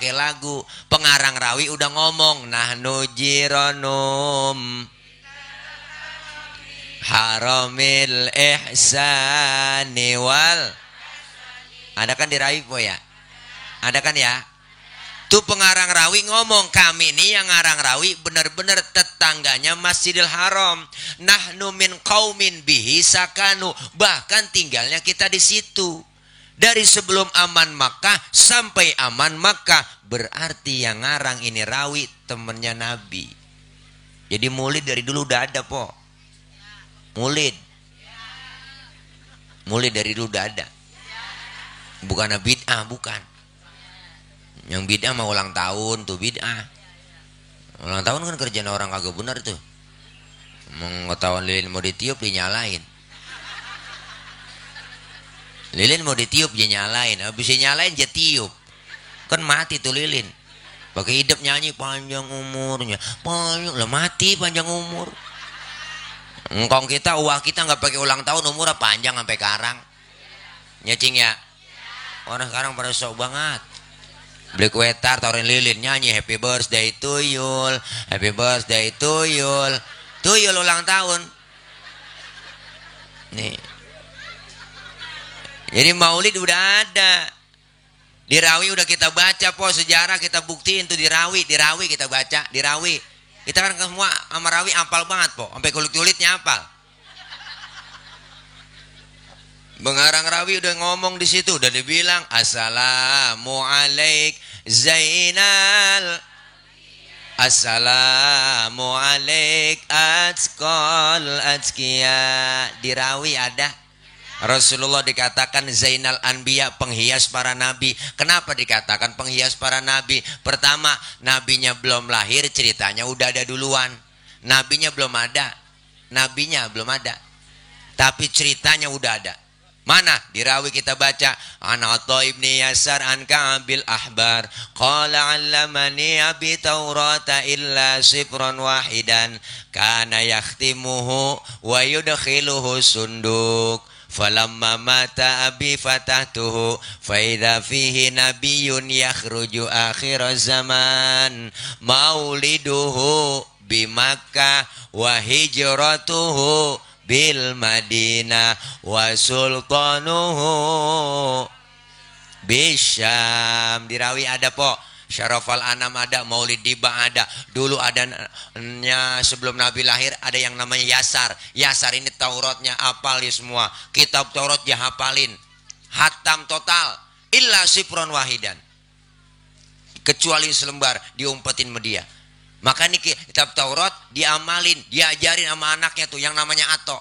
pakai lagu. Pengarang rawi udah ngomong, nahnu jiranum haramil ihsani wal. Ada kan di rawi po ya? Ada kan ya? Tuh pengarang rawi ngomong, kami ini yang ngarang rawi benar-benar tetangganya Masjidil Haram. Nahnu min qaumin bihi sakanu, bahkan tinggalnya kita di situ. Dari sebelum aman Makkah sampai aman Makkah, berarti yang ngarang ini rawi temennya Nabi. Jadi maulid dari dulu udah ada po. Maulid dari dulu udah ada. Bukan bid'ah, bukan. Yang bid'ah mah ulang tahun tuh bid'ah. Ulang tahun kan kerjaan orang kagak benar tuh. Mengetahuan lilin mau ditiup dinyalain. Lilin mau ditiup dia nyalain. Habis dia nyalain dia tiup. Kan mati tuh lilin. Pakai hidup nyanyi panjang umurnya. Panjang lah, mati panjang umur. Engkong kita, uang kita nggak pakai ulang tahun, umurnya panjang sampai karang. Nyecing ya. Orang sekarang pada sok banget. Beli kue tar, tawarin lilin, nyanyi happy birthday to Yul, happy birthday to Yul. Tuyul ulang tahun. Nih. Jadi maulid udah ada. Di rawi udah kita baca po, sejarah kita buktiin tuh di rawi kita baca, di rawi. Kita kan semua sama rawi apal banget po, sampai kulit-kulitnya apal. Pengarang rawi udah ngomong di situ, udah dibilang assalamu alaik Zainal, assalamu alaik atqal atqiya. Di rawi ada. Rasulullah dikatakan Zainal Anbiya, penghias para nabi. Kenapa dikatakan penghias para nabi? Pertama, nabinya belum lahir, ceritanya udah ada duluan. Nabinya belum ada, tapi ceritanya udah ada. Mana? Di rawi kita baca, an Atha ibni Yasar an Ka'bil Ahbar qala 'allamani abi Taurata illa sifran wahidan kana yakhtimuhu wa yudkhiluhu sunduk. Falamma mata abi fatahtuhu faidha fihi nabiyyun yakhruju akhir zaman mauliduhu bi Makkah wa hijratuhu bil Madinah wa sultanuhu bisyam. Di rawi ada po. Syarafal Anam ada, Maulid Diba ada. Dulu adanya sebelum Nabi lahir ada yang namanya Yasar. Yasar ini Tauratnya apal ya semua. Kitab Taurat dia hafalin. Hatam total. Illa sifron wahidan. Kecuali selembar diumpetin sama dia. Maka ini kitab Taurat diamalin, diajarin sama anaknya tuh yang namanya Ato.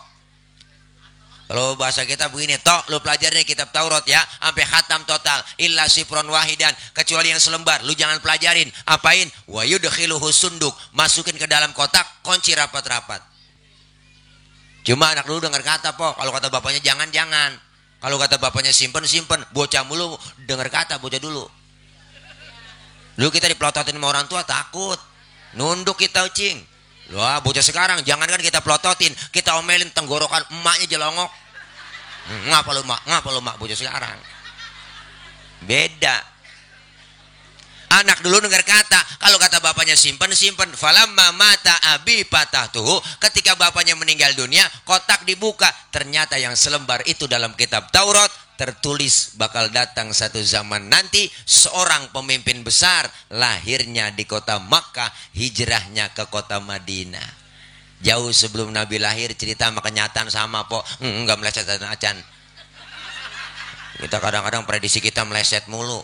Kalau bahasa kita begini, tok lu pelajarin kitab Taurat ya sampai khatam total, illa sifron wahidan, kecuali yang selembar lu jangan pelajarin. Apain? Wa yudkhiluhu sunduk, masukin ke dalam kotak, kunci rapat-rapat. Cuma anak dulu dengar kata po, kalau kata bapaknya jangan. Kalau kata bapaknya simpen, bocah mulu dengar kata bocah dulu. Dulu kita dipelototin sama orang tua takut. Nunduk kita cing. Wah, bocah sekarang jangankan kita pelototin, kita omelin tenggorokan emaknya jelongok. Ngapa lu mak bocah sekarang. Beda. Anak dulu dengar kata, kalau kata bapaknya simpen. Falamma mata abi patahtuhu, ketika bapaknya meninggal dunia, kotak dibuka, ternyata yang selembar itu dalam kitab Taurat tertulis bakal datang satu zaman nanti seorang pemimpin besar, lahirnya di kota Makkah, hijrahnya ke kota Madinah. Jauh sebelum Nabi lahir, cerita sama kenyataan sama po. Enggak meleset acan. Kita kadang-kadang prediksi kita meleset mulu.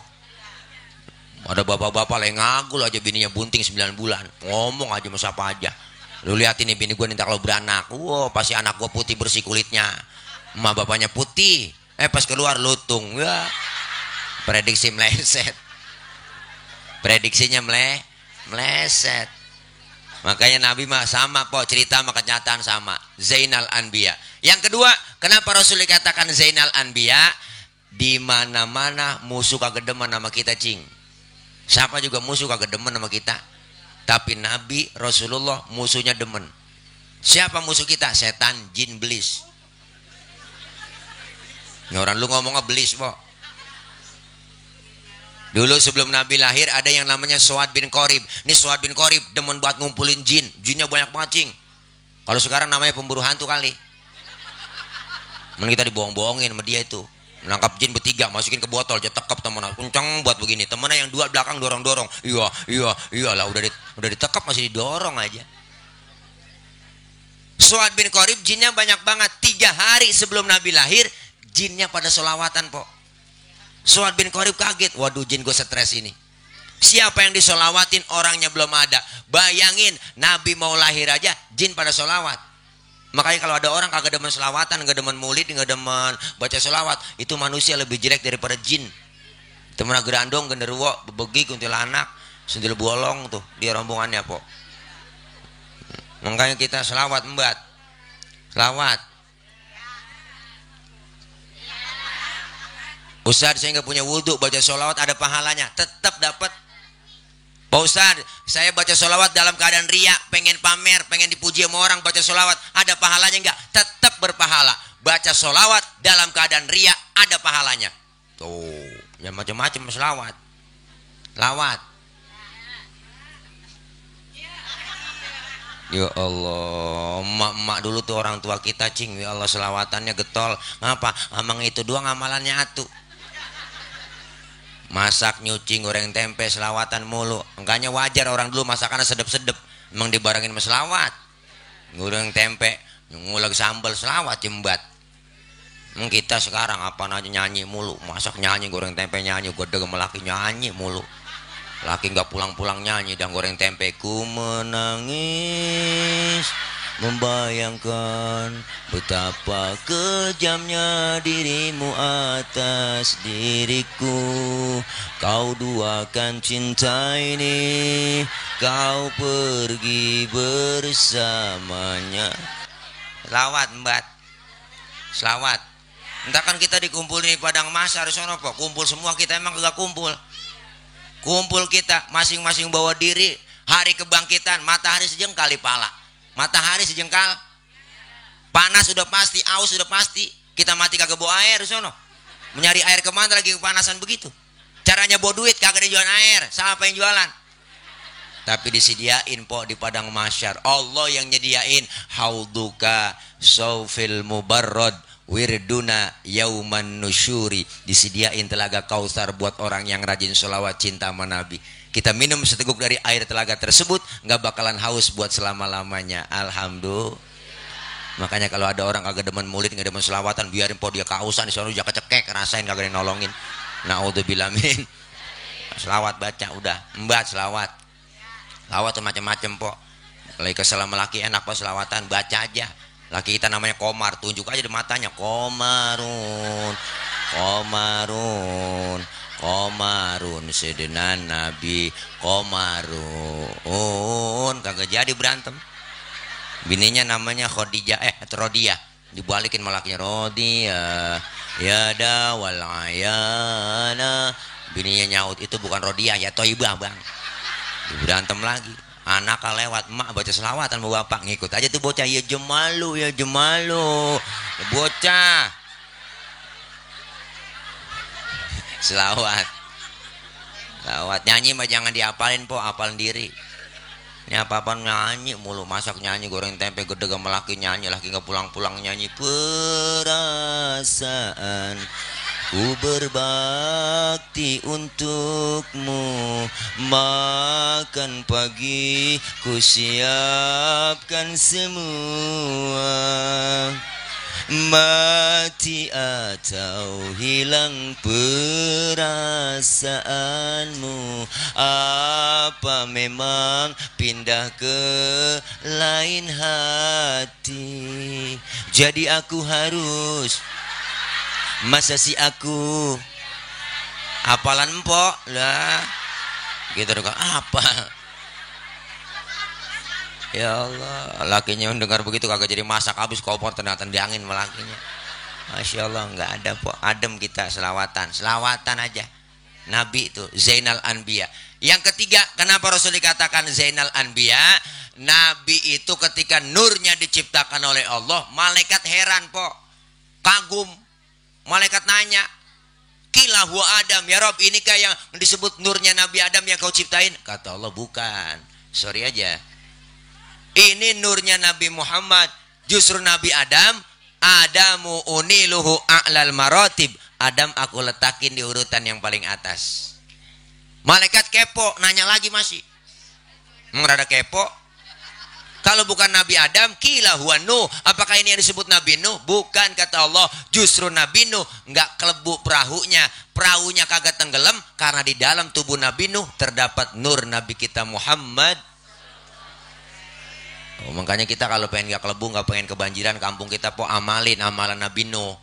Ada bapak-bapak yang ngagul aja bininya bunting 9 bulan. Ngomong aja sama siapa aja. Lu lihat ini bini gue ninta kalau beranak. Wow, pasti anak gue putih bersih kulitnya. Emak bapaknya putih. Pas keluar lutung. Wah. Prediksi meleset. Prediksinya meleset. Makanya Nabi mah sama po, cerita sama kenyataan sama. Zainal Anbiya. Yang kedua, kenapa Rasul dikatakan Zainal Anbiya? Di mana-mana musuh kagak demen sama kita cing. Siapa juga musuh kagak demen sama kita. Tapi Nabi Rasulullah musuhnya demen. Siapa musuh kita? Setan, jin, belis. Ini orang lu ngomongnya belis po. Dulu sebelum Nabi lahir ada yang namanya Suad bin Qorib. Ini Suad bin Qorib demen buat ngumpulin jin. Jinnya banyak macing. Kalau sekarang namanya pemburu hantu kali. Mending kita dibohong-bohongin sama dia itu. Menangkap jin bertiga, masukin ke botol, jetekap temennya. Kencang buat begini. Temennya yang dua belakang dorong-dorong. Iya lah, udah ditekap masih didorong aja. Suad bin Qorib jinnya banyak banget. 3 hari sebelum Nabi lahir, jinnya pada solawatan po. Suad bin Qorib kaget. Waduh, jin gue stres ini. Siapa yang disolawatin orangnya belum ada. Bayangin Nabi mau lahir aja jin pada solawat. Makanya kalau ada orang kagak demen selawatan, gak demen maulid, gak demen baca solawat, itu manusia lebih jelek daripada jin. Temen gerandong, genderuwo, bebegi, kuntilanak, sendil bolong tuh dia rombongannya po. Makanya kita selawat embat. Selawat. Ustaz, saya nggak punya wudhu, baca sholawat ada pahalanya, tetap dapat. Pak Ustaz, saya baca sholawat dalam keadaan riya, pengen pamer, pengen dipuji sama orang, baca sholawat ada pahalanya nggak? Tetap berpahala. Baca sholawat dalam keadaan riya ada pahalanya. Tuh, ya macam-macam sholawat. Lawat. Ya Allah, emak-emak dulu tuh orang tua kita cing, ya Allah selawatannya getol. Ngapa? Amang itu doang amalannya atuh. Masak, nyuci, goreng tempe, selawatan mulu. Makanya wajar orang dulu masakannya sedep-sedep. Emang dibarengin sama selawat. Goreng tempe, nguleg sambal, selawat jembat. Kita sekarang apa aja nyanyi mulu. Masak nyanyi, goreng tempe nyanyi, gede sama laki nyanyi mulu. Laki nggak pulang-pulang nyanyi dan goreng tempe. Ku menangis membayangkan betapa kejamnya dirimu atas diriku. Kau duakan cinta ini, kau pergi bersamanya. Selawat mbak, selawat. Entah kan kita dikumpul di padang mahsyar sono po, kumpul semua kita emang gak kumpul. Kumpul kita masing-masing bawa diri. Hari kebangkitan matahari sejengkal di pala. Matahari sejengkal, panas sudah pasti, aus sudah pasti. Kita mati kagak bawa air sono. Mencari air kemana lagi kepanasan begitu. Caranya bawa duit kagak ada jualan air. Siapa yang jualan? Tapi disediain po di padang mahsyar. Allah yang nyediain. Hauduka saufil mubarrad wirduna yauman nusyuri. Disediain telaga Kautsar buat orang yang rajin sholawat cinta sama Nabi. Kita minum seteguk dari air telaga tersebut, nggak bakalan haus buat selama-lamanya. Alhamdulillah. Makanya kalau ada orang kagak demen maulid, nggak demen selawatan, biarin po dia kehausan di sana, dia kecekek, rasain kagak ada yang nolongin. Naudzubillah min. Selawat baca udah, embat selawat. Selawat tuh macam-macam po. Lagi kesel sama laki enak po selawatan, baca aja. Laki kita namanya Komar, tunjuk aja di matanya. Komarun, Komarun, Komarun, sedenan Nabi Komarun. Kagak jadi berantem. Bininya namanya Khadijah, Rodiyah. Dibalikin malakinya Rodiyah, ya dawal ayana. Bininya nyaut, itu bukan Rodiyah, ya Toibah bang. Berantem lagi. Anak lewat, emak baca selawatan sama bapak, ngikut aja tuh bocah. Ya jemalu, ya jemalu, ya bocah selawat. Selawat nyanyi mah jangan diapalin po, apalin diri. Ini apa-apaan nyanyi mulu, masak nyanyi, goreng tempe gede sama laki nyanyi, laki nggak pulang-pulang nyanyi. Perasaan ku berbakti untukmu, makan pagi ku siapkan semua. Mati atau hilang perasaanmu, apa memang pindah ke lain hati? Jadi aku harus, masa si aku hafalan empok lah gitu dong apa. Ya Allah, lakinya dengar begitu kagak jadi masak, habis kompor ternyata diangin melakinya. Masya Allah, nggak ada po, adem kita selawatan, selawatan aja. Nabi itu Zainal Anbiya. Yang ketiga, kenapa Rasul dikatakan Zainal Anbiya? Nabi itu ketika nurnya diciptakan oleh Allah, malaikat heran po, kagum. Malaikat nanya, Qila huwa Adam, ya Rob, inikah yang disebut nurnya Nabi Adam yang kau ciptain? Kata Allah, bukan. Sorry aja. Ini nurnya Nabi Muhammad. Justru Nabi Adam, Adamu uniluhu a'lal maratib. Adam aku letakin di urutan yang paling atas. Malaikat kepo, nanya lagi masih. Merada kepo. Kalau bukan Nabi Adam, qila huwa Nuh. Apakah ini yang disebut Nabi Nuh? Bukan, kata Allah. Justru Nabi Nuh nggak kelebu perahunya. Perahunya kagak tenggelam karena di dalam tubuh Nabi Nuh terdapat nur Nabi kita Muhammad. Oh, makanya kita kalau pengen nggak kelebu, nggak pengen kebanjiran kampung kita, amalin amalan Nabi Nuh.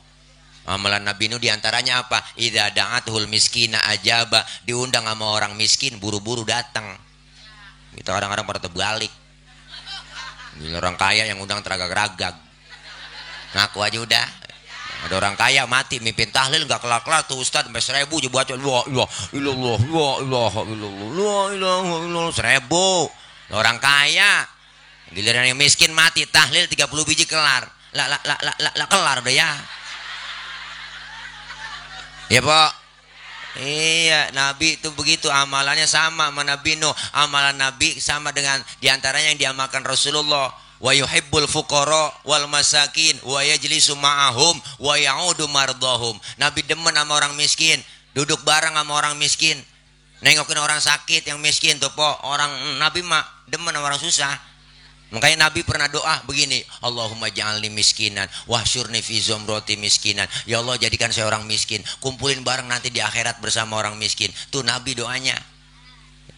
Amalan Nabi Nuh diantaranya apa? Idza da'atul miskina ajaba. Diundang sama orang miskin, buru-buru datang. Kita kadang-kadang pada terbalik. Orang kaya yang undang teragak-ragag. Ngaku aja udah. Ada orang kaya mati mimpin tahlil nggak kelar-kelar tuh ustaz sampai 1000 aja baca la ilaha illallah 1000. Orang kaya. Giliran yang miskin mati tahlil 30 biji kelar. Lah kelar udah ya. Ya, Pak. Iya, Nabi itu begitu, amalannya sama sama Nabi Nuh. Amalan Nabi sama dengan diantaranya yang diamalkan Rasulullah. Wa yuhibbul fuqara wal masakin wa yajlisu ma'ahum wa ya'udu mardahum. Nabi demen sama orang miskin, duduk bareng sama orang miskin, nengokin orang sakit yang miskin tuh, Po. Orang Nabi mah demen sama orang susah. Makanya Nabi pernah doa begini, Allahumma ja'alni miskinan wahsyurni fi zumrati miskinan. Ya Allah, jadikan saya orang miskin, kumpulin bareng nanti di akhirat bersama orang miskin. Tuh Nabi doanya.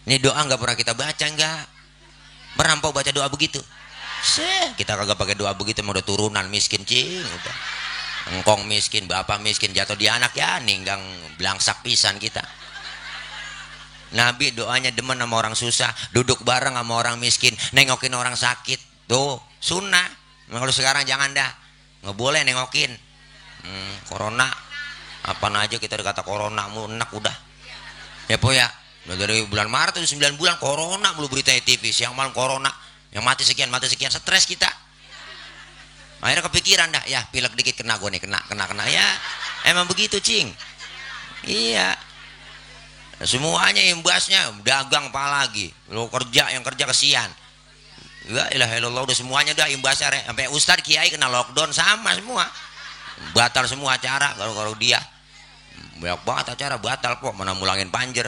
Ini doa nggak pernah kita baca, nggak pernah Po baca doa begitu. Kita kagak pakai doa begitu, mau udah turunan miskin, cing, udah engkong miskin, bapak miskin, jatuh di anak ya ninggang belangsak pisan kita. Nabi doanya demen sama orang susah, duduk bareng sama orang miskin, nengokin orang sakit. Tuh sunnah. Kalau sekarang jangan dah, nggak boleh nengokin. Corona apa aja kita dikata corona mulu, enak udah. Ya Po ya, dari bulan Maret itu 9 bulan corona mulu beritanya TV, siang malam corona, yang mati sekian, stres kita. Akhirnya kepikiran dah, ya pilek dikit kena gue nih, kena ya. Emang begitu, cing. Iya. Semuanya imbasnya, dagang apalagi, lo kerja, yang kerja kesian. La ilaha illallah, udah semuanya udah imbasnya. Sampai ustadz kiai kena lockdown sama semua, batal semua acara. Kalau dia banyak banget acara batal, Po. Mana mulangin banjir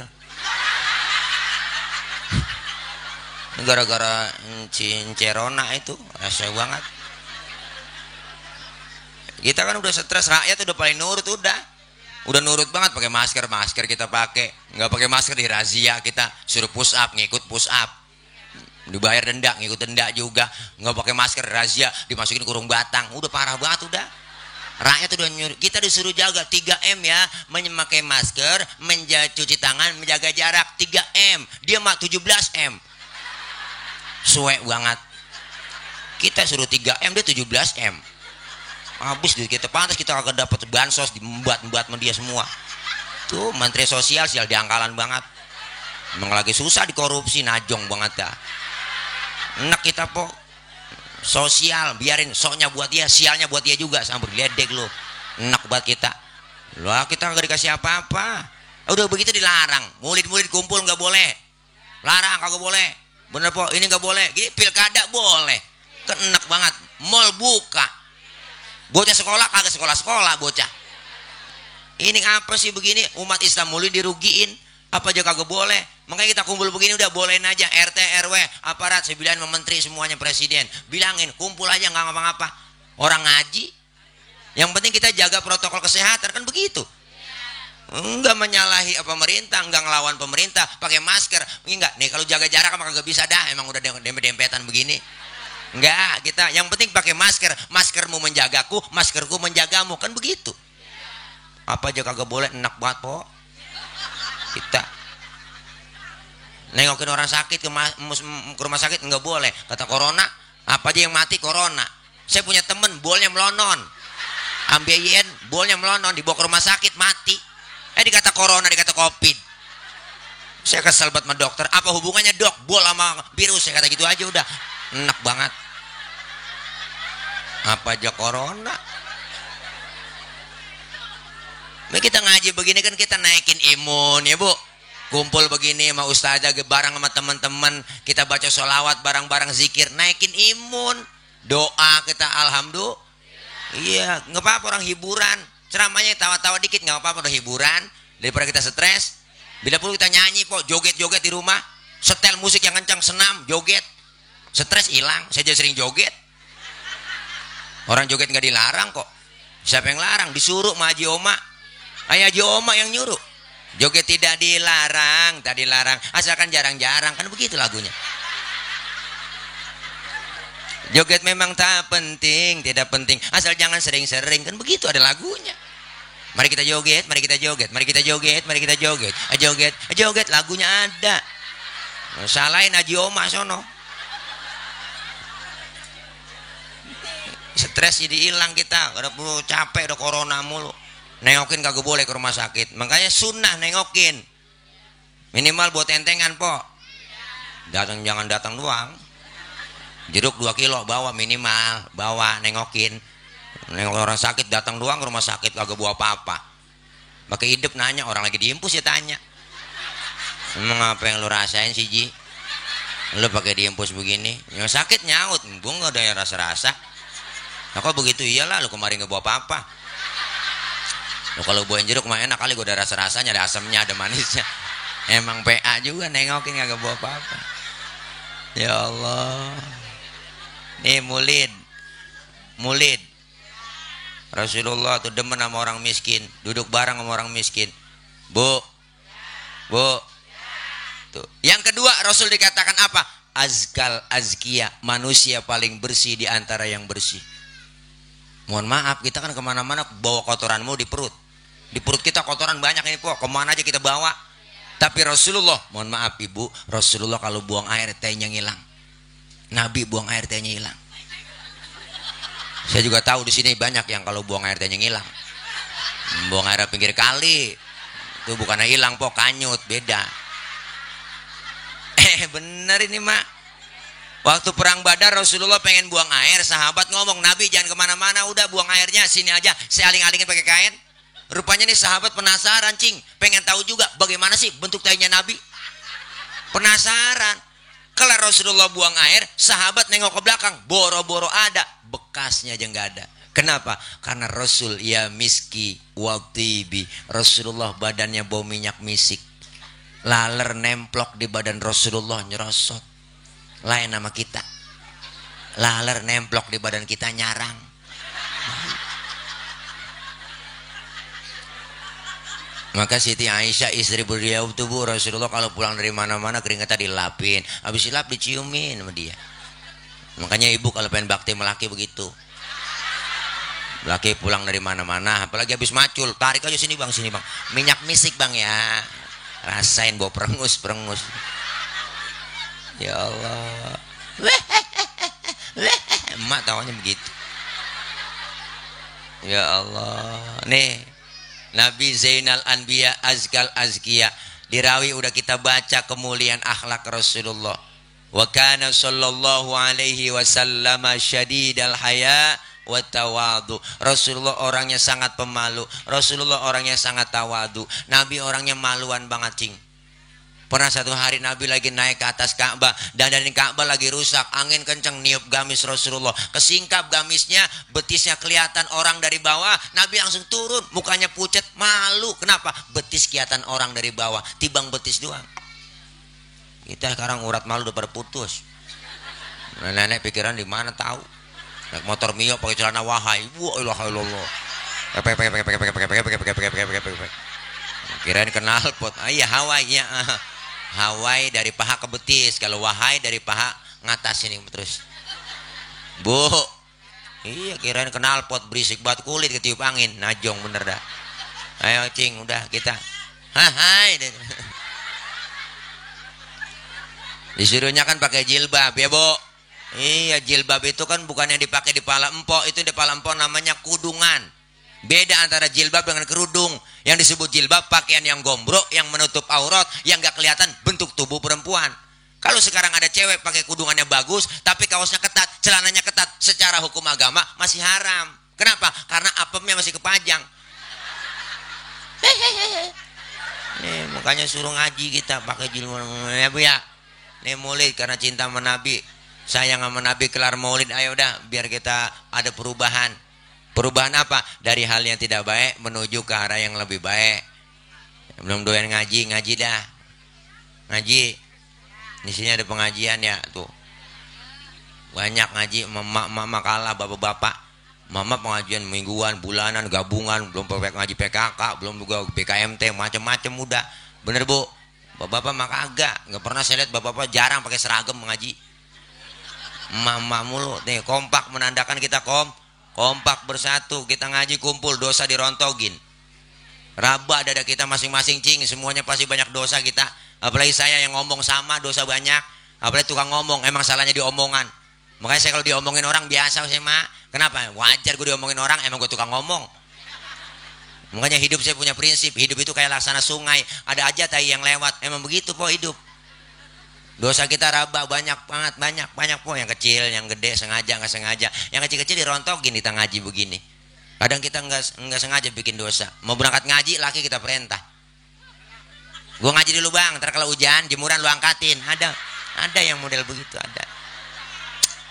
gara-gara cincerona itu, rasa banget. Kita kan udah stres, rakyat udah paling nurut, udah nurut banget. Pakai masker kita pakai, nggak pakai masker di razia, kita suruh push up, ngikut push up, dibayar denda, ngikut denda juga. Nggak pakai masker razia, dimasukin kurung batang. Udah parah banget udah. Rakyat udah nyuruh, kita disuruh jaga 3M ya, memakai masker, cuci tangan, menjaga jarak. 3M, dia mah 17M. Suwe banget. Kita suruh 3M, dia 17M. Habis duit kita, pantas kita agak dapat bansos, membuat sama dia semua. Tuh menteri sosial sial diangkalan banget. Emang lagi susah dikorupsi, najong banget dah. Enak kita, Po. Sosial, biarin soknya buat dia, sialnya buat dia juga, sama berledek lo. Enak buat kita. Lah kita nggak dikasih apa-apa. Udah begitu dilarang. Murid-murid kumpul nggak boleh. Larang, kagak boleh. Bener, Po, ini nggak boleh. Gini pilkada boleh. Kan enak banget. Mall buka. Bocah sekolah kagak sekolah bocah. Ini apa sih begini? Umat Islam mulu dirugiin. Apa aja kagak boleh. Makanya kita kumpul begini udah bolehin aja. RT, RW, aparat, sembilan menteri semuanya, presiden. Bilangin kumpul aja nggak ngapa-ngapa. Orang ngaji. Yang penting kita jaga protokol kesehatan, kan begitu. Enggak menyalahi pemerintah, enggak ngelawan pemerintah, pakai masker. Enggak. Nih kalau jaga jarak mah kagak bisa dah. Emang udah dempet-dempetan begini. Enggak, kita yang penting pakai masker. Maskermu menjagaku, maskerku menjagamu, kan begitu. Apa aja kagak boleh, enak banget, Po. Kita nengokin orang sakit ke rumah sakit enggak boleh. Kata corona, apa aja yang mati corona. Saya punya temen bolnya melonon. Ambeien bolnya melonon, dibawa ke rumah sakit mati. Dikata corona, dikata covid. Saya kesel banget sama dokter. Apa hubungannya, Dok? Bol sama virus, saya kata gitu aja udah. Enak banget. Apa aja corona. Kita ngaji begini kan kita naikin imun ya Bu. Kumpul begini sama ustazah bareng sama teman-teman, kita baca sholawat bareng-bareng, zikir, naikin imun. Doa kita alhamdulillah. Iya, nggak apa-apa orang hiburan. Ceramahnya tawa-tawa dikit nggak apa-apa, orang hiburan daripada kita stres. Bila perlu kita nyanyi po, joget-joget di rumah, setel musik yang kencang, senam, joget. Stres hilang, saya jadi sering joget. Orang joget nggak dilarang kok. Siapa yang larang? Disuruh sama Haji Oma. Ayah Haji Oma yang nyuruh. Joget tidak dilarang, tak dilarang, asalkan jarang-jarang, kan begitu lagunya. Joget memang tak penting, tidak penting, asal jangan sering-sering, kan begitu ada lagunya. Mari kita joget, mari kita joget, mari kita joget, mari kita joget, joget, joget, lagunya ada. Salahin Haji Oma sono. Stres jadi hilang kita, udah capek, udah corona mulu. Nengokin kagak boleh ke rumah sakit. Makanya sunnah nengokin. Minimal buat entengan po. Datang jangan datang doang. Jeruk 2 kilo bawa minimal, bawa nengokin. Nengok orang sakit datang doang ke rumah sakit kagak bawa apa-apa. Pakai hidup nanya orang lagi diimpus ya tanya. Emang apa yang lu rasain sih Ji? Lu pakai diimpus begini. Yang sakit nyaut, gua enggak ada yang rasa-rasa. Nah kok begitu iyalah lu kemarin enggak bawa apa-apa. Loh, kalau buahin jeruk mah enak kali, gue ada rasa-rasanya, ada asamnya, ada manisnya. Emang PA juga nengokin kagak bawa apa-apa. Ya Allah. Nih mulid. Rasulullah tuh demen sama orang miskin, duduk bareng sama orang miskin. Bu. Tuh. Yang kedua Rasul dikatakan apa? Azkia, manusia paling bersih di antara yang bersih. Mohon maaf, kita kan kemana-mana bawa kotoranmu di perut. Di perut kita kotoran banyak ini po, kemana aja kita bawa. Tapi Rasulullah, mohon maaf ibu, Rasulullah kalau buang air tehnya ngilang. Nabi buang air tehnya hilang. Saya juga tahu di sini banyak yang kalau buang air tehnya ngilang. Buang air pinggir kali, itu bukannya hilang po, kanyut, beda. Bener ini mak. Waktu perang Badar Rasulullah pengen buang air, sahabat ngomong, Nabi jangan kemana-mana, udah buang airnya sini aja, saya aling-alingin pakai kain. Rupanya nih sahabat penasaran cing, pengen tahu juga bagaimana sih bentuk tainya Nabi. Penasaran. Kalau Rasulullah buang air, sahabat nengok ke belakang, boro-boro ada, bekasnya aja nggak ada. Kenapa? Karena Rasul ya miski waktibi, Rasulullah badannya bau minyak misik, laler nemplok di badan Rasulullah nyerosot. Lain nama kita, laler nemplok di badan kita nyarang. Maka Siti Aisyah istri beliau itu Bu, Rasulullah kalau pulang dari mana-mana keringetnya dilapin, habis dilap diciumin sama dia. Makanya ibu kalau pengen bakti melaki begitu, laki pulang dari mana-mana apalagi habis macul, tarik aja sini bang, minyak misik bang ya, rasain bau perengus. Ya Allah, emak tawanya begitu. Ya Allah, nih Nabi Zainal Anbiya Azkal Azkiya, dirawi udah kita baca kemuliaan akhlak Rasulullah. Wa kana sallallahu alaihi wasallam syadidal haya wa tawadu. Rasulullah orangnya sangat pemalu, Rasulullah orangnya sangat tawadu. Nabi orangnya maluan banget cing. Pernah satu hari Nabi lagi naik ke atas Ka'bah, dandanin Ka'bah lagi rusak, angin kenceng niup gamis Rasulullah, kesingkap gamisnya, betisnya kelihatan orang dari bawah. Nabi langsung turun, mukanya pucat, malu. Kenapa? Betis kelihatan orang dari bawah, tibang betis doang. Kita sekarang urat malu udah pada putus. Nenek pikiran di mana tahu? Naik motor Mio pakai celana wahai, wa ilaha illallah. Kirain kenal pot. Iya Hawaii ya. Hawaii dari paha ke betis, kalau wahai dari paha ngatas ini terus. Bu, iya kirain kenal pot berisik banget, kulit ketiup angin, najong bener dah. Ayo cing, udah kita. Hai. Disuruhnya kan pakai jilbab ya Bu. Iya jilbab itu kan bukan yang dipakai di pala empok, itu di pala empok namanya kudungan. Beda antara jilbab dengan kerudung. Yang disebut jilbab pakaian yang gombrok, yang menutup aurat, yang gak kelihatan bentuk tubuh perempuan. Kalau sekarang ada cewek pakai kudungannya bagus, tapi kaosnya ketat, celananya ketat, secara hukum agama masih haram. Kenapa? Karena apemnya masih kepajang. Nih makanya suruh ngaji kita pakai jilbab ya Bu ya. Nih maulid karena cinta sama Nabi, sayang sama Nabi, kelar maulid ayo dah biar kita ada perubahan. Perubahan apa? Dari hal yang tidak baik menuju ke arah yang lebih baik. Belum doyan ngaji, ngaji dah. Ngaji. Di sini ada pengajian ya tuh. Banyak ngaji, mama kalah bapak-bapak. Mama pengajian mingguan, bulanan, gabungan, belum ngaji PKK, belum juga BKMT, macam-macam udah. Bener Bu? Bapak-bapak mah kagak. Nggak pernah saya lihat bapak-bapak jarang pakai seragam mengaji. Mama mulu nih, kompak menandakan kita kompak bersatu, kita ngaji kumpul, dosa dirontogin. Raba dada kita masing-masing cing, semuanya pasti banyak dosa kita. Apalagi saya yang ngomong sama dosa banyak. Apalagi tukang ngomong, emang salahnya diomongan. Makanya saya kalau diomongin orang biasa saya mah. Kenapa? Wajar gue diomongin orang, emang gue tukang ngomong. Makanya hidup saya punya prinsip, hidup itu kayak laksana sungai, ada aja tai yang lewat, emang begitu po hidup. Dosa kita raba banyak banget, po, yang kecil, yang gede, sengaja nggak sengaja. Yang kecil-kecil dirontokin kita ngaji begini. Kadang kita nggak sengaja bikin dosa. Mau berangkat ngaji, laki kita perintah. Gue ngaji dulu bang, ntar kalau hujan jemuran lu angkatin. Ada yang model begitu ada.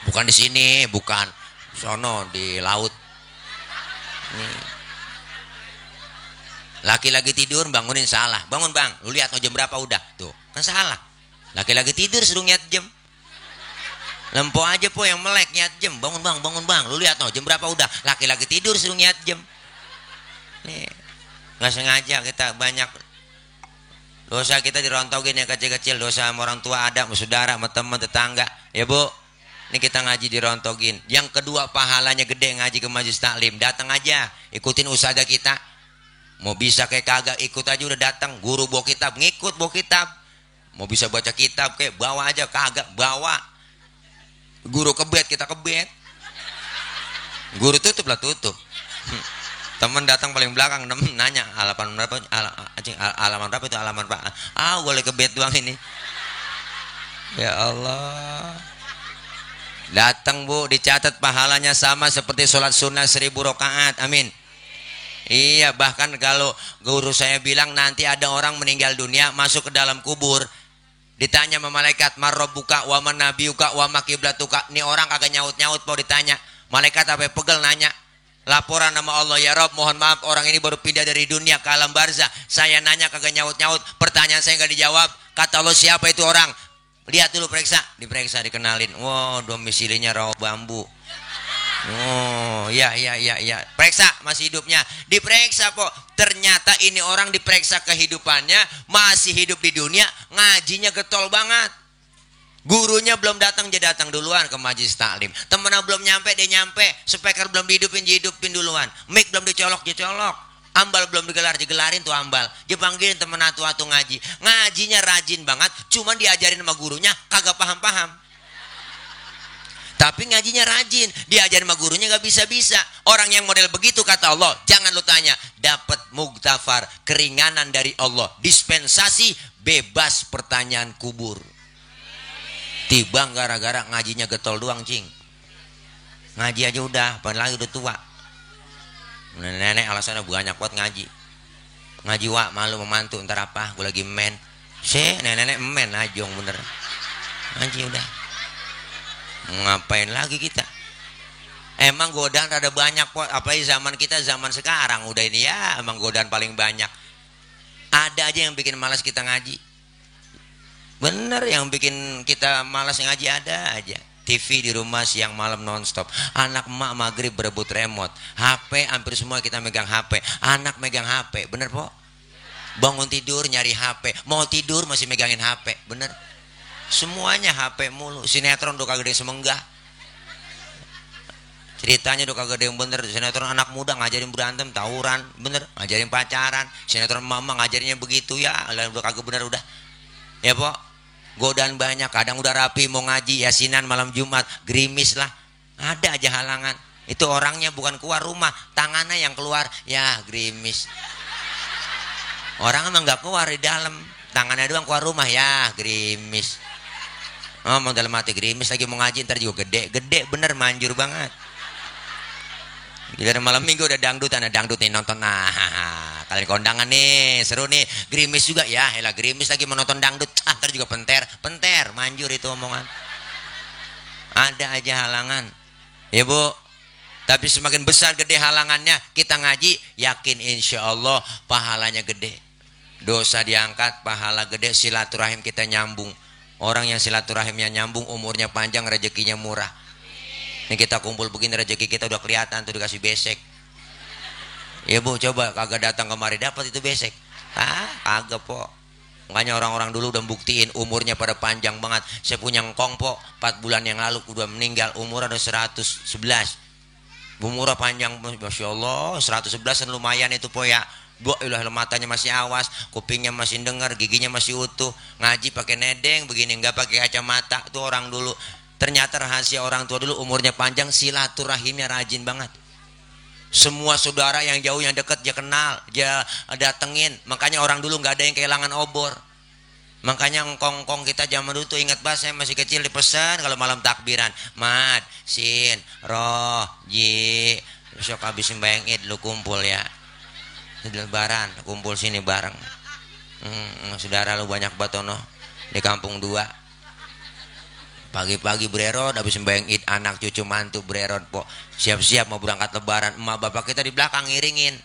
Bukan di sini, bukan sono di laut. Nih. Laki lagi tidur bangunin salah. Bangun bang, lu lihat jam berapa udah. Tuh, kan salah. Laki lagi tidur suruh ngiat jam. Lempo aja po yang melek ngiat jam. Bangun bang, lu lihat jam berapa udah. Laki lagi tidur suruh ngiat jam. Nih, nggak sengaja kita banyak dosa kita dirontogin yang kecil-kecil. Dosa sama orang tua ada, sama saudara, sama teman, tetangga. Ya Bu, ini kita ngaji dirontogin. Yang kedua pahalanya gede ngaji ke majelis taklim. Datang aja, ikutin usaha kita. Mau bisa kayak kagak ikut aja udah datang. Guru bawa kitab, ngikut bawa kitab. Mau bisa baca kitab kayak bawa aja, kagak bawa. Guru kebet, kita kebet. Guru tutup lah tutup. Temen datang paling belakang nanya halaman berapa itu halaman Pak. Boleh kebet doang ini. Ya Allah. Datang Bu, dicatat pahalanya sama seperti sholat sunnah 1000 rakaat. Amin. Iya, bahkan kalau guru saya bilang nanti ada orang meninggal dunia masuk ke dalam kubur, ditanya sama malaikat, marrobuka wa manabiuka wa makiblatuka. Ini orang kagak nyaut-nyaut mau ditanya. Malaikat apa pegel nanya. Laporan nama Allah, ya Rob, mohon maaf orang ini baru pindah dari dunia ke alam barzah. Saya nanya kagak nyaut-nyaut, pertanyaan saya nggak dijawab. Kata Allah, siapa itu orang? Lihat dulu, periksa. Diperiksa, dikenalin. Wow, domisilinya rawa bambu. Oh, ya. Periksa masih hidupnya. Diperiksa kok. Ternyata ini orang diperiksa kehidupannya, masih hidup di dunia, ngajinya getol banget. Gurunya belum datang, dia datang duluan ke majelis taklim. Temennya belum nyampe, dia nyampe. Speaker belum dihidupin duluan. Mic belum dicolok. Ambal belum digelarin tuh ambal. Dipanggilin temen atu-atu ngaji. Ngajinya rajin banget, cuman diajarin sama gurunya kagak paham-paham. Tapi ngajinya rajin, diajarin sama gurunya gak bisa-bisa. Orang yang model begitu kata Allah, jangan lu tanya, dapat mugtafar, keringanan dari Allah, dispensasi bebas pertanyaan kubur. Tibang gara-gara ngajinya getol doang cing. Ngaji aja udah, padahal udah tua. Nenek alasannya banyak buat ngaji. Ngaji wak, malu memantu, ntar apa, gue lagi men. Nenek men ajong bener. Ngaji udah. Ngapain lagi kita? Emang godaan rada banyak kok. Apalagi zaman kita, zaman sekarang udah ini ya, emang godaan paling banyak. Ada aja yang bikin malas kita ngaji. Bener, yang bikin kita malas ngaji ada aja. TV di rumah siang malam nonstop. Anak emak maghrib berebut remote. HP hampir semua kita megang HP. Anak megang HP, bener po? Bangun tidur nyari HP. Mau tidur masih megangin HP, bener? Semuanya HP mulu. Sinetron udah kagak ada yang semenggah. Ceritanya udah kagak ada yang bener. Sinetron anak muda ngajarin berantem, tawuran, bener. Ngajarin pacaran. Sinetron mama ngajarinnya begitu ya. Udah kagak bener udah. Ya po, godaan banyak. Kadang udah rapi mau ngaji yasinan malam Jumat, gerimis lah. Ada aja halangan. Itu orangnya bukan keluar rumah, tangannya yang keluar. Ya gerimis. Orang emang gak keluar di dalam, tangannya doang keluar rumah. Ya gerimis. Mau dalam hati gerimis lagi mau ngaji ntar juga gede bener, manjur banget. Gila malam minggu udah dangdut, ada dangdut nih nonton. Nah kalian kondangan nih, seru nih. Gerimis juga ya, elah gerimis lagi menonton dangdut. Ntar juga penter, manjur itu omongan. Ada aja halangan. Ya Bu. Tapi semakin besar gede halangannya, kita ngaji, yakin insya Allah pahalanya gede. Dosa diangkat, pahala gede, silaturahim kita nyambung. Orang yang silaturahimnya nyambung, umurnya panjang, rezekinya murah. Ini kita kumpul begini, rezeki kita udah kelihatan tuh, dikasih besek. Ya Bu, coba kagak datang kemari dapat itu besek. Kagak po. Makanya orang-orang dulu udah buktiin umurnya pada panjang banget. Saya punya ngkong po, 4 bulan yang lalu udah meninggal, umur ada 111. Umurnya panjang, Masya Allah, 111 lumayan itu po ya. Ilah, matanya masih awas, kupingnya masih dengar, giginya masih utuh, ngaji pakai nedeng begini, nggak pakai kacamata. Tuh orang dulu. Ternyata rahasia orang tua dulu umurnya panjang, silaturahimnya rajin banget. Semua saudara yang jauh yang dekat dia kenal, dia datengin. Makanya orang dulu nggak ada yang kehilangan obor. Makanya ngkong-ngkong kita zaman dulu tuh ingat banget, saya masih kecil dipesan kalau malam takbiran, mad, sin, roh, ji, besok habis sembahyang id lu kumpul ya. Lebaran kumpul sini bareng. Saudara lu banyak batono di kampung 2. Pagi-pagi bererot habis sembahyang id, anak cucu mantu bererot po, siap-siap mau berangkat lebaran. Emak bapak kita di belakang ngiringin,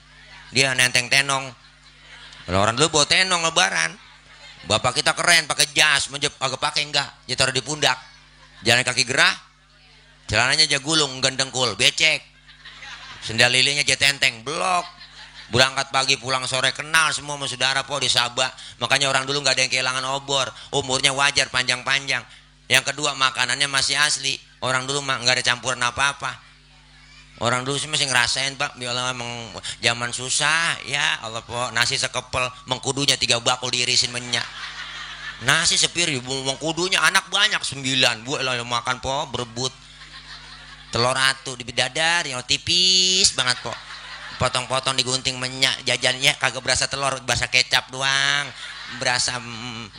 dia nenteng tenong. Kalau orang dulu bawa tenong lebaran. Bapak kita keren pakai jas, agak pakai enggak, dia taruh di pundak. Jalan kaki gerah, celananya aja gulung, gendengkul, becek. Sendal lilinya aja tenteng, blok. Berangkat pagi pulang sore, kenal semua sama saudara po di Sabah. Makanya orang dulu nggak ada yang kehilangan obor, umurnya wajar panjang-panjang. Yang kedua, makanannya masih asli. Orang dulu mah nggak ada campuran apa-apa. Orang dulu sih masih ngerasain Pak, biarlah emang zaman susah ya Allah po, nasi sekepel, mengkudunya 3 bakul diirisin minyak. Nasi sepiring, mengkudunya anak banyak 9, Bu lah makan po, berebut. Telur atu di dadar yang tipis banget po. Potong-potong digunting minyak, jajannya kagak berasa telur, berasa kecap doang, berasa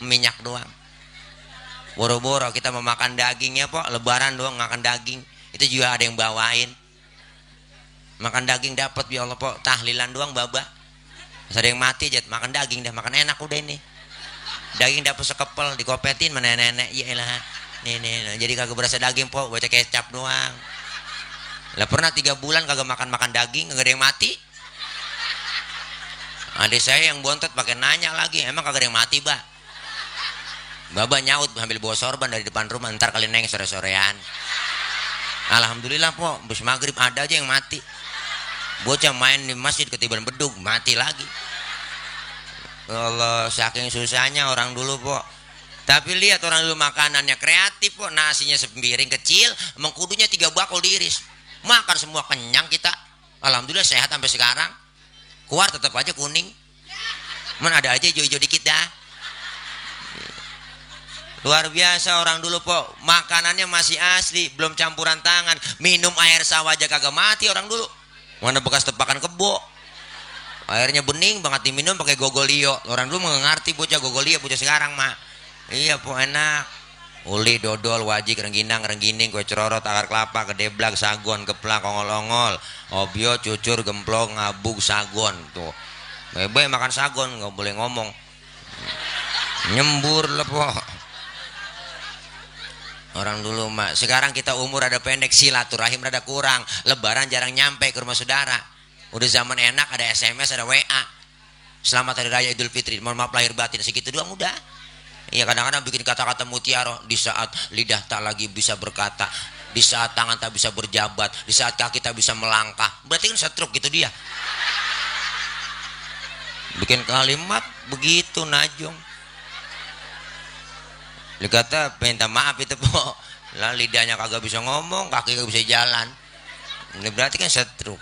minyak doang. Boro-boro kita mau makan dagingnya po, lebaran doang makan daging. Itu juga ada yang bawain. Makan daging dapat ya Allah po, tahlilan doang babak. Ada yang mati aja makan daging dah, makan enak udah ini. Daging dapat sekepel dikopetin mana nenek, ya elah. Nih, jadi kagak berasa daging po, baca kecap doang. Lah pernah 3 bulan kagak makan daging, kagak ada yang mati. Adik saya yang bontot pakai nanya lagi, emang kagak ada yang mati, Mbak? Baba nyaut ambil bawa sorban dari depan rumah, ntar kali neng sore-sorean. Alhamdulillah po, bus maghrib ada aja yang mati. Bocah main di masjid ketiban bedug, mati lagi. Allah, saking susahnya orang dulu po. Tapi lihat orang dulu makanannya kreatif po, nasinya sepiring kecil, mengkudunya 3 bakul diiris. Makan semua kenyang kita. Alhamdulillah sehat sampai sekarang. Keluar tetap aja kuning. Mana ada aja hijau-hijau dikit dah. Luar biasa orang dulu po, makanannya masih asli, belum campuran tangan. Minum air sawah aja kagak mati orang dulu. Mana bekas tepakan kebo, airnya bening banget diminum pakai gogolio. Orang dulu mengerti bocah gogolio, bocah sekarang mah. Iya po, enak. Uli, dodol, wajik, rengginang, renggining, kue cerorot, akar kelapa, kedeblak, sagon, geplak, ongol-ongol, obio, cucur, gemplong, ngabuk, sagon. Tuh, bebe makan sagon nggak boleh ngomong. Nyembur lah po. Orang dulu mah, sekarang kita umur ada pendek, silaturahim rada kurang, lebaran jarang nyampe ke rumah saudara. Udah zaman enak, ada SMS, ada WA. Selamat Hari Raya Idul Fitri, mohon maaf lahir batin, segitu doang udah. Iya, kadang-kadang bikin kata-kata mutiara, di saat lidah tak lagi bisa berkata, di saat tangan tak bisa berjabat, di saat kaki tak bisa melangkah. Berarti kan stroke gitu dia. Bikin kalimat begitu najong. Dikata minta maaf itu po, lah lidahnya kagak bisa ngomong, kaki kagak bisa jalan. Ini berarti kan stroke.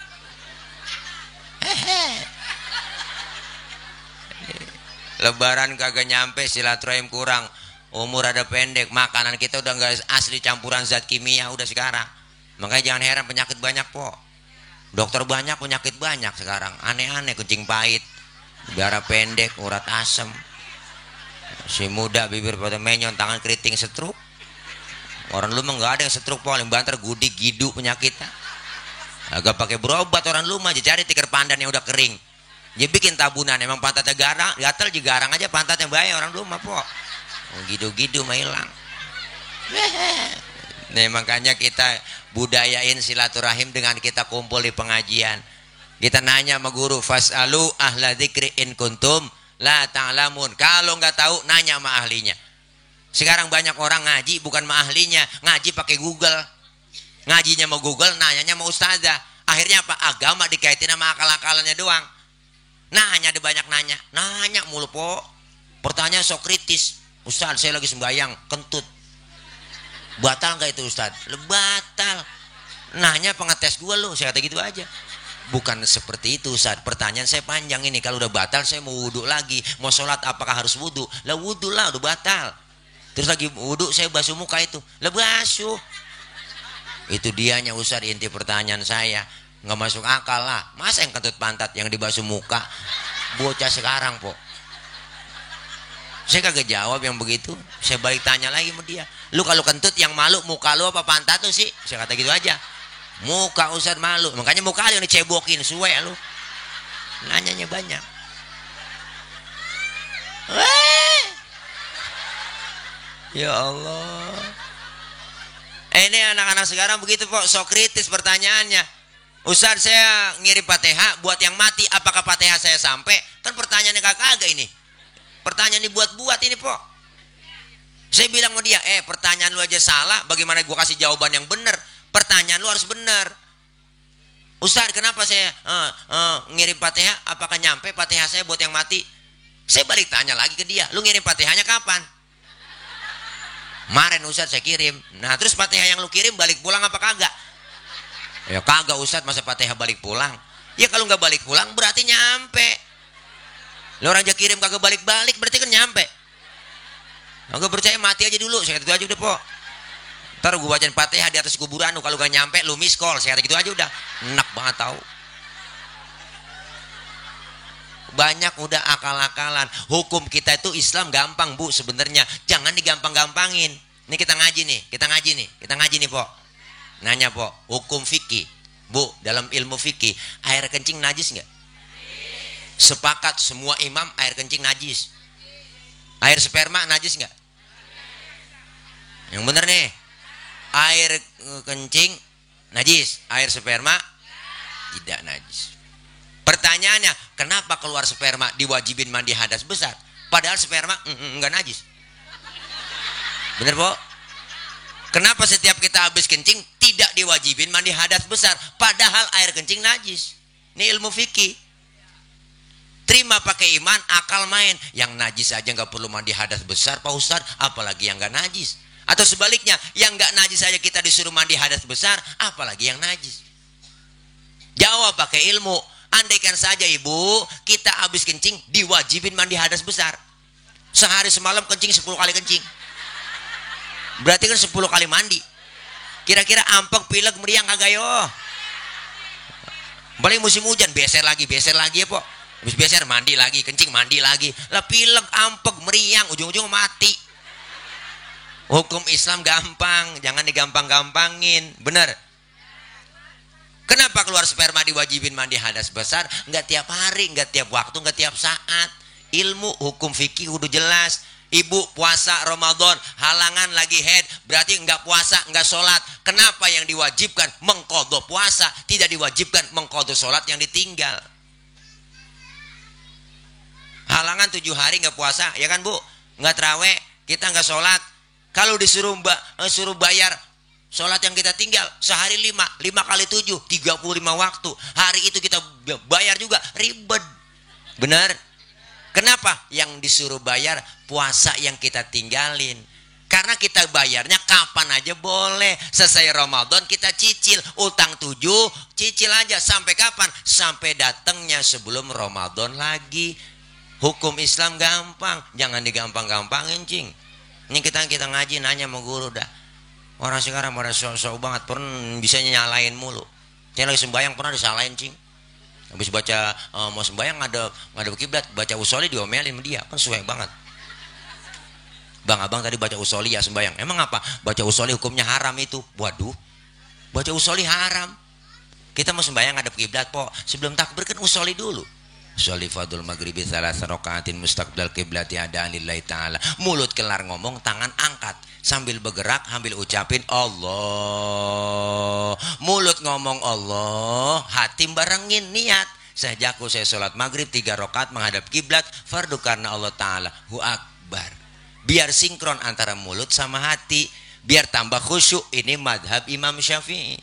Lebaran kagak nyampe, silaturahim kurang, umur ada pendek, makanan kita udah nggak asli, campuran zat kimia udah sekarang. Makanya jangan heran penyakit banyak po. Dokter banyak, penyakit banyak sekarang. Aneh-aneh, kencing pahit, darah pendek, urat asem. Si muda bibir pada menyon, tangan keriting, stroke. Orang dulu mah nggak ada yang stroke paling banter gudik gidu penyakitnya. Agak pakai berobat orang dulu mah, cari tikar pandan yang udah kering. Dia bikin tabunan, emang pantatnya garang, gatel juga garang aja pantatnya bahaya orang dulu mah po. Gitu-gitu mah hilang. Nah, makanya kita budayain silaturahim dengan kita kumpul di pengajian. Kita nanya sama guru, fasalu ahla dzikri in kuntum la ta'lamun. Kalau nggak tahu nanya sama ahlinya. Sekarang banyak orang ngaji bukan sama ahlinya, ngaji pakai Google. Ngajinya mau Google, nanyanya mau ustazah. Akhirnya apa? Agama dikaitin sama akal-akalannya doang. Nanya ada banyak nanya mulu po. Pertanyaan sok kritis. Ustaz, saya lagi sembahyang, kentut. Batal nggak itu Ustaz? Batal. Nanya pengetes gua lo, saya kata gitu aja. Bukan seperti itu Ustaz. Pertanyaan saya panjang ini. Kalau udah batal saya mau wudhu lagi. Mau sholat apakah harus wudhu? Lah wudhu lah, udah batal. Terus lagi wudhu saya basuh muka itu. Lah basuh. Itu dianya Ustaz inti pertanyaan saya. Nggak masuk akal lah. Masa yang kentut pantat yang dibasuh muka? Bocah sekarang po. Saya kagak jawab yang begitu. Saya balik tanya lagi sama dia. Lu kalau kentut yang malu muka lu apa pantat lu sih? Saya kata gitu aja. Muka Ustaz malu. Makanya muka lu yang dicebokin suwe lu. Nanyanya banyak. Ya Allah. Ini anak-anak sekarang begitu kok, sok kritis pertanyaannya. Ustaz, saya ngirim Fatihah buat yang mati, apakah Fatihah saya sampai? Kan pertanyaannya kagak ini. Pertanyaan dibuat-buat ini, Pok. Saya bilang sama dia, pertanyaan lu aja salah, bagaimana gua kasih jawaban yang benar? Pertanyaan lu harus benar. Ustaz, kenapa saya ngirim Fatihah, apakah nyampe Fatihah saya buat yang mati? Saya balik tanya lagi ke dia, lu ngirim Fatihahnya kapan? Kemarin Ustaz saya kirim. Nah terus Fatihah yang lu kirim balik pulang apa kagak? Ya kagak Ustaz, masa Fatihah balik pulang? Ya kalau nggak balik pulang berarti nyampe. Lu orang aja kirim kagak balik-balik berarti kan nyampe. Nggak percaya mati aja dulu, saya kata gitu aja udah po. Ntar gue bacain Fatihah di atas kuburan lu, kalau gak nyampe lu miss call, saya kata gitu aja udah. Enak banget tau. Banyak udah akal-akalan. Hukum kita itu Islam gampang bu sebenarnya. Jangan digampang-gampangin. Ini kita ngaji nih po. Nanya po, hukum fikih. Bu, dalam ilmu fikih, air kencing najis nggak? Sepakat semua imam air kencing najis. Air sperma najis nggak? Yang bener nih. Air kencing najis, air sperma tidak najis. Pertanyaannya, kenapa keluar sperma diwajibin mandi hadas besar? Padahal sperma enggak najis. Bener po? Kenapa setiap kita habis kencing tidak diwajibin mandi hadas besar? Padahal air kencing najis. Ini ilmu fikih. Terima pakai iman, akal main. Yang najis aja nggak perlu mandi hadas besar Pak Ustadz, apalagi yang nggak najis. Atau sebaliknya, yang nggak najis saja kita disuruh mandi hadas besar, apalagi yang najis. Jawab pakai ilmu. Andaikan saja ibu, kita habis kencing diwajibin mandi hadas besar. Sehari semalam kencing 10 kali kencing. Berarti kan 10 kali mandi. Kira-kira ampek, pilek, meriang kagak yo? Paling musim hujan beser lagi ya po. Habis beser mandi lagi, kencing mandi lagi. Lah pilek, ampek, meriang, ujung-ujung mati. Hukum Islam gampang, jangan digampang-gampangin. Bener. Kenapa keluar sperma diwajibin mandi hadas besar? Enggak tiap hari, enggak tiap waktu, enggak tiap saat. Ilmu hukum fikih udah jelas. Ibu puasa Ramadan, halangan lagi head, berarti enggak puasa, enggak sholat. Kenapa yang diwajibkan mengqadha puasa, tidak diwajibkan mengqadha sholat yang ditinggal? Halangan 7 hari enggak puasa, ya kan bu? Enggak terawih, kita enggak sholat. Kalau disuruh suruh bayar sholat yang kita tinggal sehari 5 kali 7, 35 waktu. Hari itu kita bayar juga, ribet. Benar? Kenapa? Yang disuruh bayar puasa yang kita tinggalin. Karena kita bayarnya kapan aja boleh. Selesai Ramadan kita cicil. Utang 7, cicil aja. Sampai kapan? Sampai datangnya sebelum Ramadan lagi. Hukum Islam gampang. Jangan digampang-gampangin cing. Ini kita ngaji nanya sama guru dah. Orang sekarang pada sok-sok banget, pernah bisa nyalain mulu. Saya lagi sembahyang pernah disalahin cing. Habis baca mau sembahyang ngadep kiblat, baca usoli diomelin sama dia, kan suwe banget. Bang, abang tadi baca usoli ya sembahyang. Emang apa? Baca usoli hukumnya haram itu. Waduh. Baca usoli haram. Kita mau sembahyang ngadep kiblat, po. Sebelum takbir kan usoli dulu. Sholli fardul maghribi tsalatsa rakaatin mustaqbil qiblati ada lillahi taala. Mulut kelar ngomong, tangan angkat sambil bergerak sambil ucapin Allah. Mulut ngomong Allah, hati barengin niat. Sejakku saya sholat maghrib 3 rakaat menghadap kiblat fardu karena Allah taala. Hu akbar. Biar sinkron antara mulut sama hati, biar tambah khusyuk. Ini madhab Imam Syafi'i.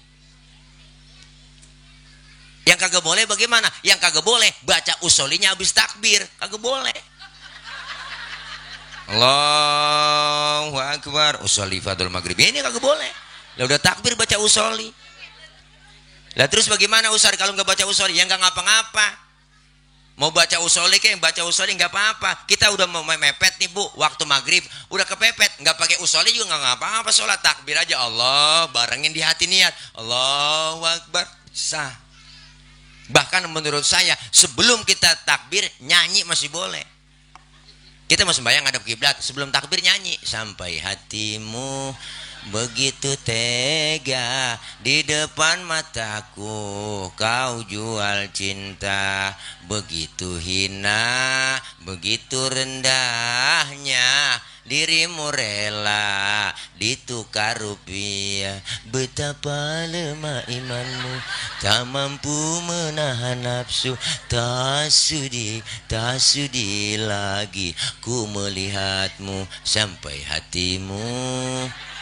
Yang kagak boleh bagaimana? Yang kagak boleh baca usolinya habis takbir, kagak boleh. Allahu akbar, usolli fardul maghrib. Ini kagak boleh. Lah udah takbir baca usoli. Lah terus bagaimana Ustaz kalau nggak baca usoli? Yang nggak ngapa-ngapa. Mau baca usoli kayak baca usoli nggak apa-apa. Kita udah mau mepet nih Bu, waktu maghrib udah kepepet, nggak pakai usoli juga nggak ngapa-ngapa. Sholat takbir aja Allah, barengin di hati niat Allahu akbar, sah. Bahkan menurut saya sebelum kita takbir nyanyi masih boleh. Kita mau sembahyang ngadep kiblat, sebelum takbir nyanyi sampai hatimu begitu tega di depan mataku kau jual cinta, begitu hina begitu rendahnya dirimu rela ditukar rupiah. Betapa lemah imanmu, tak mampu menahan nafsu. Tak sudi lagi ku melihatmu sampai hatimu.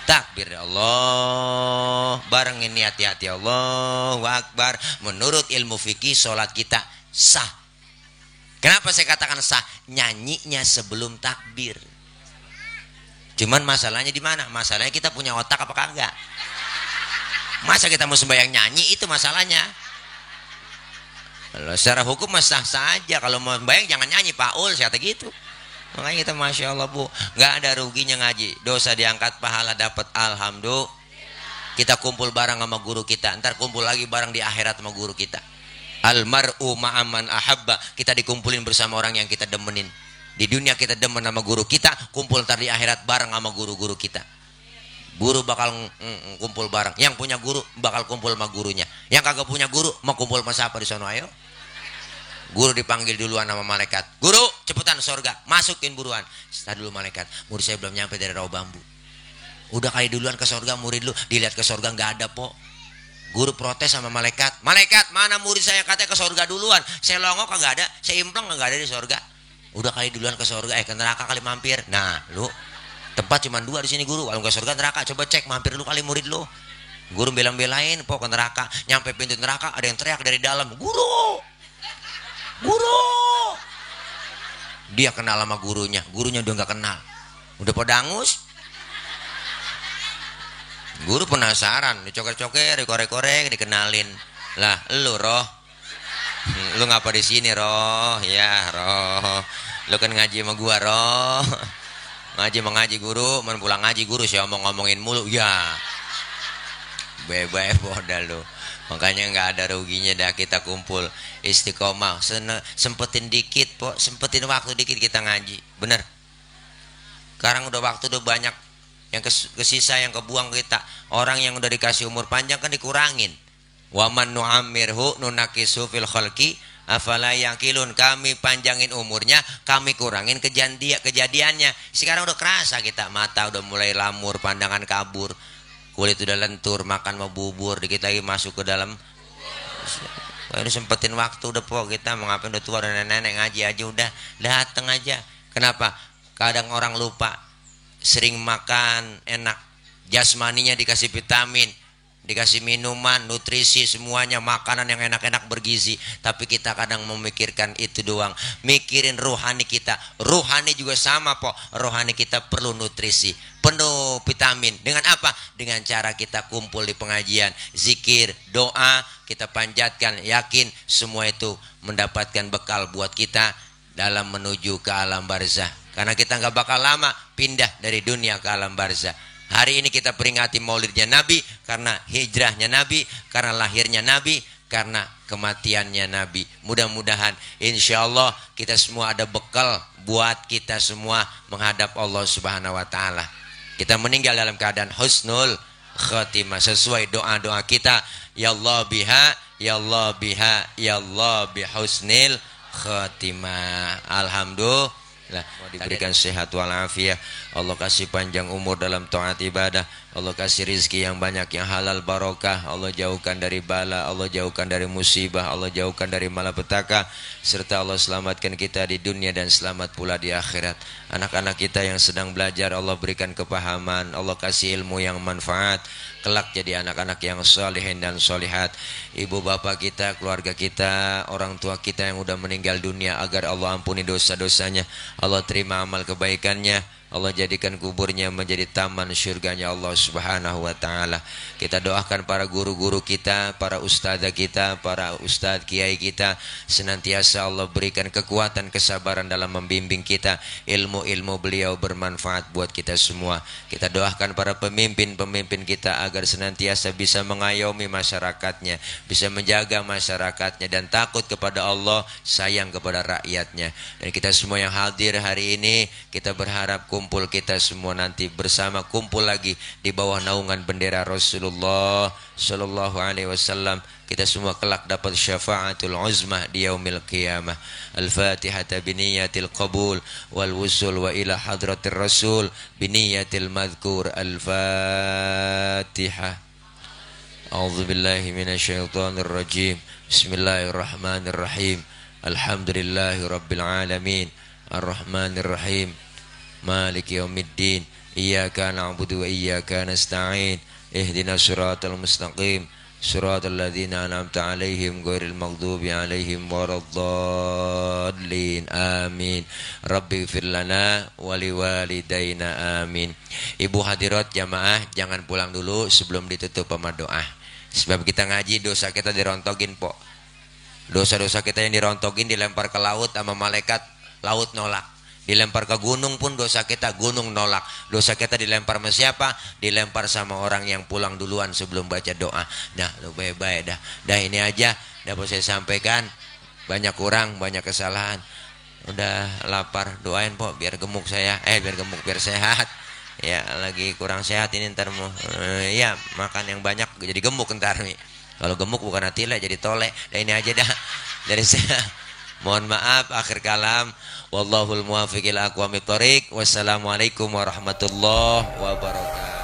Takbir Allah, barengin hati-hati Allahu akbar. Menurut ilmu fikih sholat kita sah. Kenapa saya katakan sah? Nyanyinya sebelum takbir. Cuman masalahnya di mana? Masalahnya kita punya otak apa kagak? Masa kita mau sembahyang nyanyi, itu masalahnya. Kalau secara hukum sah saja. Kalau mau sembahyang jangan nyanyi, Paul, saya kata gitu. Makanya kita Masya Allah Bu, nggak ada ruginya ngaji. Dosa diangkat, pahala dapat, alhamdulillah. Kita kumpul bareng sama guru kita, ntar kumpul lagi bareng di akhirat sama guru kita. Almar'u ma'aman ahabba. Kita dikumpulin bersama orang yang kita demenin. Di dunia kita demen sama guru kita, kumpul ntar di akhirat bareng sama guru-guru kita. Guru bakal kumpul bareng. Yang punya guru bakal kumpul sama gurunya. Yang kagak punya guru mau kumpul sama siapa di sono? Ayo. Guru dipanggil duluan sama malaikat. Guru, cepetan surga, masukin buruan. Setelah dulu malaikat, murid saya belum nyampe dari rawa bambu. Udah kali duluan ke surga murid lu, dilihat ke surga nggak ada po. Guru protes sama malaikat. Malaikat, mana murid saya katanya ke surga duluan? Saya longok kagak ada, saya impleng nggak ada di surga. Udah kali duluan ke surga, ke neraka kali mampir. Nah, lu tempat cuma 2 di sini guru. Kalau ke surga neraka, coba cek mampir lu kali murid lu. Guru belang-belain po ke neraka. Nyampe pintu neraka ada yang teriak dari dalam, "Guru! Guru!" Dia kenal sama gurunya udah nggak kenal, udah pada angus. Guru penasaran, dicoker-coker, dikorek-korek, dikenalin. Lah, lu Roh, lu ngapa di sini Roh? Ya Roh, lu kan ngaji sama gua Roh. Ngaji guru, pulang ngaji guru saya ngomongin mulu. Ya, bebek modal lu. Makanya nggak ada ruginya dah kita kumpul istiqomah. Sempetin dikit po, sempetin waktu dikit kita ngaji. Bener. Sekarang udah waktu udah banyak yang kesisa, yang kebuang kita. Orang yang udah dikasih umur panjang kan dikurangin. Waman nu'amirhu nunakisu fil khalqi afala yaqilun. Kami panjangin umurnya, kami kurangin kejadiannya. Sekarang udah kerasa kita, mata udah mulai lamur, pandangan kabur. Kulit udah lentur, makan mau bubur, dikit lagi masuk ke dalam. Ini sempetin waktu udah po, kita mau ngapain, udah tua, udah nenek ngaji aja udah, dateng aja. Kenapa? Kadang orang lupa, sering makan enak, jasmaninya dikasih vitamin, dikasih minuman, nutrisi, semuanya makanan yang enak-enak bergizi. Tapi kita kadang memikirkan itu doang, mikirin rohani kita. Rohani juga sama po, rohani kita perlu nutrisi, penuh vitamin. Dengan apa? Dengan cara kita kumpul di pengajian, zikir, doa, kita panjatkan, yakin semua itu mendapatkan bekal buat kita dalam menuju ke alam barzah. Karena kita nggak bakal lama pindah dari dunia ke alam barzah. Hari ini kita peringati maulidnya Nabi, karena hijrahnya Nabi, karena lahirnya Nabi, karena kematiannya Nabi. Mudah-mudahan insya Allah kita semua ada bekal buat kita semua menghadap Allah Subhanahu wa Ta'ala. Kita meninggal dalam keadaan husnul khatimah sesuai doa-doa kita. Ya Allah biha, ya Allah biha, ya Allah bihusnil khatimah. Alhamdulillah diberikan sehat walafiat. Allah kasih panjang umur dalam taat ibadah. Allah kasih rizki yang banyak, yang halal barokah. Allah jauhkan dari bala, Allah jauhkan dari musibah, Allah jauhkan dari malapetaka, serta Allah selamatkan kita di dunia dan selamat pula di akhirat. Anak-anak kita yang sedang belajar, Allah berikan kepahaman, Allah kasih ilmu yang manfaat, kelak jadi anak-anak yang salihin dan solihat. Ibu bapak kita, keluarga kita, orang tua kita yang udah meninggal dunia, agar Allah ampuni dosa-dosanya, Allah terima amal kebaikannya, Allah jadikan kuburnya menjadi taman syurganya Allah subhanahu wa ta'ala. Kita doakan para guru-guru kita, para ustadzah kita, para ustadz kiai kita, senantiasa Allah berikan kekuatan, kesabaran dalam membimbing kita. Ilmu-ilmu beliau bermanfaat buat kita semua. Kita doakan para pemimpin-pemimpin kita agar senantiasa bisa mengayomi masyarakatnya, bisa menjaga masyarakatnya, dan takut kepada Allah, sayang kepada rakyatnya. Dan kita semua yang hadir hari ini, kita berharap kumpul kita semua nanti bersama, kumpul lagi di bawah naungan bendera Rasulullah sallallahu alaihi wasallam. Kita semua kelak dapat syafaatul uzmah di yaumil qiyamah. Al-Fatihah biniyatil qabul wal wusul wa ila hadratir rasul biniyatil madhkur. Al-Fatihah. A'udzu billahi minasyaitonir rajim. Bismillahirrahmanirrahim. Alhamdulillahi rabbil alamin. Ar-Rahmanir Rahim. Maliki yaumiddin. Iyyaka na'budu wa iyyaka nasta'in. Ihdinas siratal mustaqim. Siratal ladzina an'amta 'alaihim ghairil maghdubi 'alaihim waladdallin. Amin. Rabbi ighfir lana wa liwalidayna. Amin. Ibu hadirat jamaah, jangan pulang dulu sebelum ditutup sama doa. Sebab kita ngaji, dosa kita dirontogin, po. Dosa-dosa kita yang dirontogin dilempar ke laut sama malaikat, laut nolak. Dilempar ke gunung pun dosa kita, gunung nolak. Dosa kita dilempar sama siapa? Dilempar sama orang yang pulang duluan sebelum baca doa. Nah, lu baik-baik dah. Dah ini aja dapat saya sampaikan. Banyak kurang, banyak kesalahan. Udah lapar, doain po biar gemuk saya. Biar gemuk, biar sehat. Ya, lagi kurang sehat ini ntar mau. Ya, makan yang banyak jadi gemuk ntar nih. Kalau gemuk bukan hati lah, jadi tolek. Dah ini aja dah dari saya. Mohon maaf, akhir kalam. Wallahul muwaffiq ila aqwamit thoriq. Wassalamualaikum warahmatullahi wabarakatuh.